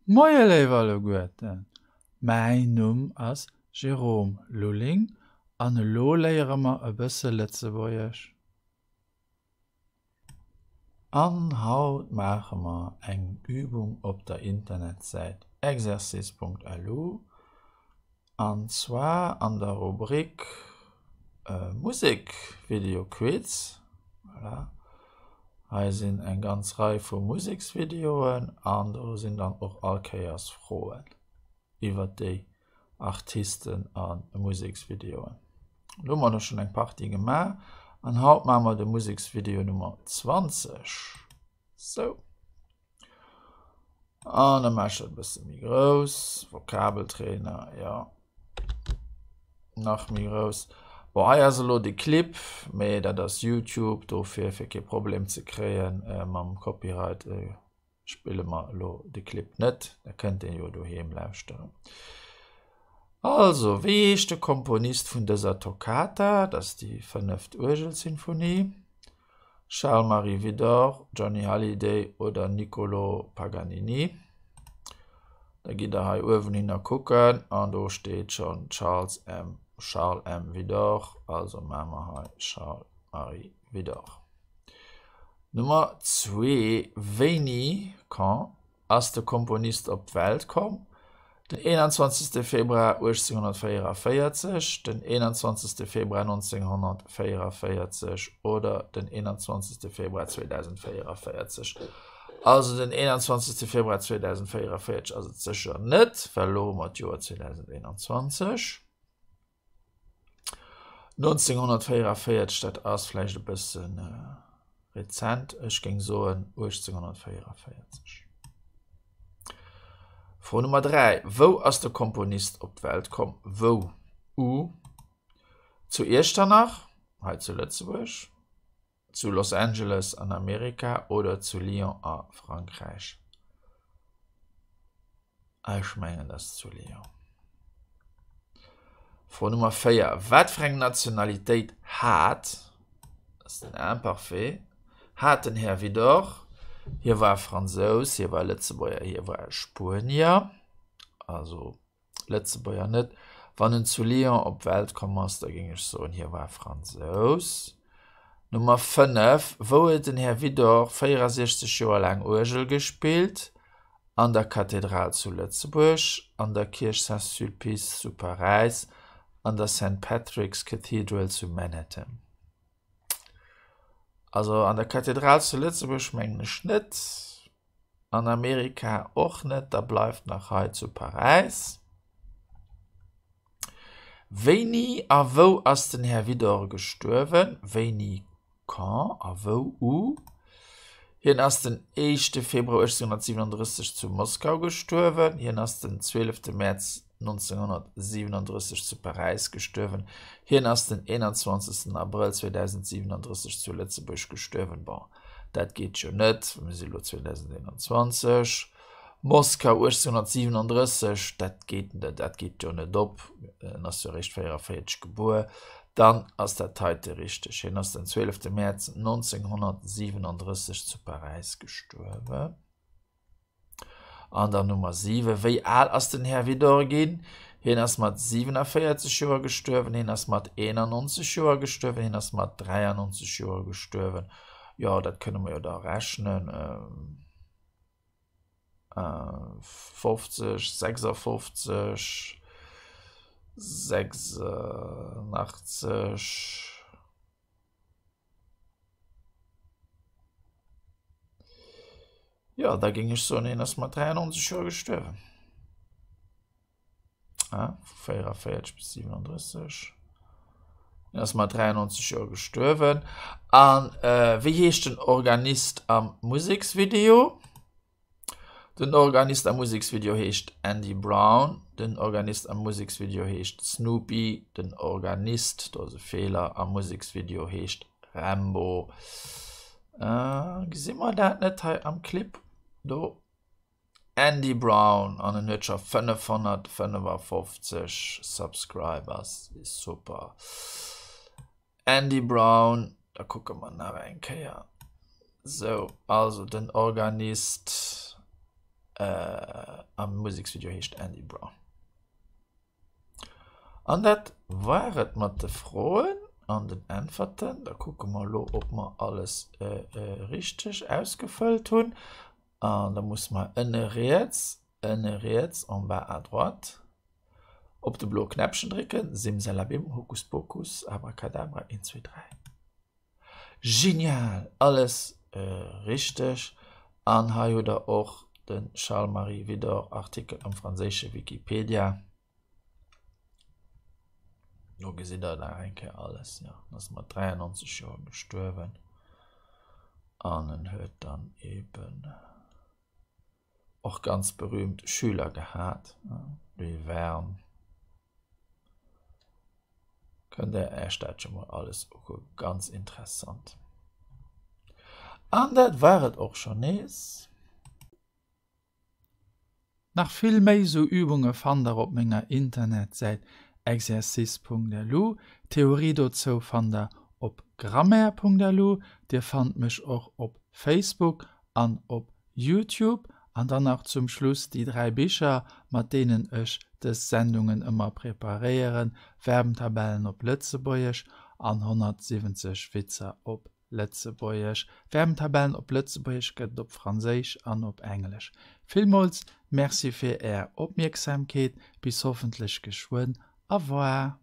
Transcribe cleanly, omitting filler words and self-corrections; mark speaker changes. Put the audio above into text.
Speaker 1: Moie léif alleguerten, mäin Numm ass Jérôme Lulling an elo léiere mer e bësse Lëtzebuergesch. An haut maache mer eng Übung op der Internetsäit exercice.lu an zwar an der Rubrik Musek Video Quiz. Voilà. Hei sinn eng ganz Rei vu Museksvideoen an do sinn dann och all Kéiers Froen iwwer déi Artisten a Museksvideoen. Do hu mer der schonn eng Partie gemaach an haut maache mer de Museksvideo Nummer 20. Sou. An da maache ech dat e bësse méi grouss. Vokabeltrainer, jo. Nach méi grouss. Bon, hei ass elo de Clip, mee dat ass YouTube, dofir fir kee Problem ze kréien mam Copyright spille mer elo de Clip net, da kënnt een jo doheem lauschteren. Also, wéi heescht de Komponist vun dëser Toccata? Dat ass déi fënneft Uergelsinfonie. Charles-Marie Widor, Johnny Hallyday oder Niccolò Paganini. Da gitt der hei uewen hinner kucken an do steet schonn Charles M. Charles M. Widor, also maache mer hei Charles-Marie Widor. Nummer zwee, Wéini, quand, ass de Komponist op d'Welt komm, den 21. Februar 1844, den 21. Februar 1944 oder den 21. Februar 2044. Also den 21. Februar 2044 ass et sécher net, well elo hu mer d'Joer 2021. 1944, dat ass vläicht e bësse rezent, ech géing soen 1844. Fro Nummer 3, Wou ass de Komponist op d'Welt komm? Wou? U. Zu Iechternach, hei zu Lëtzebuerg, zu Los Angeles an Amerika oder zu Lyon a Frankräich? Ech mengen et ass zu Lyon. Fro Nummer 4, Wat fir eng Nationalitéit hat, dat ass den Imparfait, hat den Här Widor? Hie war Fransous, hie war Lëtzebuerger, hie war Spuenier. Also Lëtzebuerger net. Wann en zu Lyon op d'Welt komm ass, da géing ech soen, hie war Fransous. Nummer 5, Wou huet den Här Widor 64 Joer laang Uergel gespillt? An der Kathedral zu Lëtzebuerg, an der Kierch Saint-Sulpice zu Paräis, an der Saint Patrick's Cathedral zu Manhattan. Also an der Kathedral zu Lëtzebuerg mengen ech net, an Amerika och net, da bleift nach hei zu Paräis. Wéini a wou ass den Här Widor gestuerwen? Wéini, quand, a wou, où? Hien ass den éischte Februar 1837 zu Moskau gestuerwen. Hien ass den zwielefte Mäerz 1937 zu Paräis gestuerwen. Hien ass den 21. Abrëll 2037 zu Lëtzebuerg gestuerwen. Bon, dat geet jo net, mir si lo 2021. Moskau 1837, dat geet net, dat geet jo net op, en ass jo eréischt 44 gebuer, dann ass dat heite richteg, hien ass den 12 Mäerz 1937 zu Paräis gestuerwen. An dann Nummer 7, wéi al ass den Här Widor ginn? Hien ass mat 47 Joer gestuerwen, hien ass mat 91 Joer gestuerwen, hien ass mat 93 Joer gestuerwen. Jo, dat kënne mer jo da rechnen. 50, 56, 86. Jo, da géing ech soen, hien ass mat 93 Joer gestuerwen. Ah, 44 bis 37. Hien ass mat 93 Joer gestuerwen. An äh, wéi heescht den Organist am Museksvideo? Den Organist am Museksvideo heescht Andy Brown. Den Organist am Museksvideo heescht Snoopy. Den Organist, do ass e Feeler, am Museksvideo heescht Rambo. Äh, gesi mer dat net hei am Clip? Do. Andy Brown an en huet scho 555 Subscribers. Super. Andy Brown, da kucke mer nach eng Kéier. Sou, also den Organist. Am Museksvideo heescht Andy Brown. An dat war et mat de Froen an den Äntwerten. Da kucke mer elo, ob mer alles richteg ausgefëllt hunn. An da musse mer ënne riets, ënne riets, en bas à droite, op de bloe Knäppchen drécken. Simsalabim, Hokuspokus, Abracadabra, een, zwee, dräi. Genial! Alles richteg. An hei hutt der och de Charles-Marie Widor Artikel am franséische Wikipedia. Do gesitt der nach eng Kéier alles. Jo, en ass mat 93 Joer gestuerwen an en huet dann eben och ganz berühmt Schüler gehat, Louis Verne. Kënnt der Äech dat jo mol alles ukucken, ganz interessant. An dat war et och scho nees. Nach vill méi sou Übunge fannt der op menger Internetsäit exercice.lu. D'Theorie dozou fannt der op grammaire.lu. Dir fannt mech och op Facebook an op Youtube. An dann nach zum Schluss déi 3 Bicher, mat deenen ech dës Sendungen ëmmer preparéieren, Verbentabellen op Lëtzebuergesch an 170 Witzer op Lëtzebuergesch. Verbentabellen op Lëtzebuergesch gëtt et op Franséisch an op Englesch. Villmools Merci fir Är Opmierksamkeet, bis hoffentlech geschwënn. Au revoir.